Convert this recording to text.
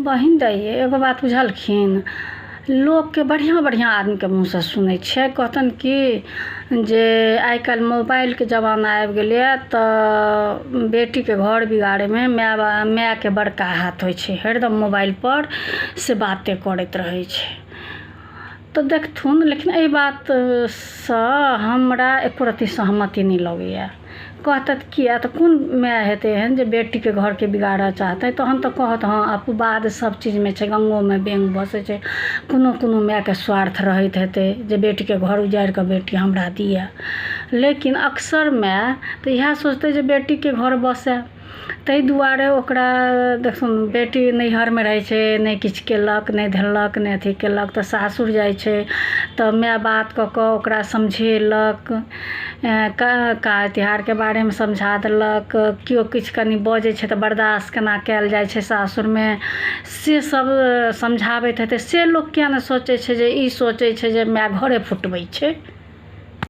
बहिन दाइ यै एगो बात बुझलखिन लोकके बढ़िआँ बढ़िआँ आदमीके मुँहसँ सुनै छियै कहतनि कि जे आइ काल्हि मोबाइलके जमाना आबि गेलैए तऽ बेटीके घर बिगाड़ैमे माय बा मायके बड़का हाथ होइ छै हरदम मोबाइलपर से बाते करैत रहै छै तऽ देखथुन लेकिन एहि बातसँ हमरा एको रत्ती सहमति नहि लगैए कहतथि किया तऽ कोन माय हेतै एहन जे बेटीके घरके बिगाड़ऽ चाहतै तहन तऽ कहत हँ अपवाद सब चीजमे छै गङ्गोमे बेङ्ग बसै छै कोनो कोनो मायके स्वार्थ रहैत हेतै जे बेटीके घर उजाड़ि कऽ बेटी हमरा दिए लेकिन अक्सर माय तऽ इएह सोचतै जे बेटीके घर बसै ताहि दुआरे ओकरा देखथुन बेटी नैहरमे रहै छै नहि किछु केलक नहि धेलक नहि अथी केलक तऽ सासुर जाइ छै तऽ माय बात कऽ कऽ ओकरा समझेलक काज तिहारके बारेमे समझा देलक केओ किछु कनि बजै छै तऽ बर्दाश्त केना कयल जाइ छै सासुरमे से सब समझाबैत हेतै से लोक किआ नहि सोचै छै जे ई सोचै छै जे माय घरे फुटबै छै।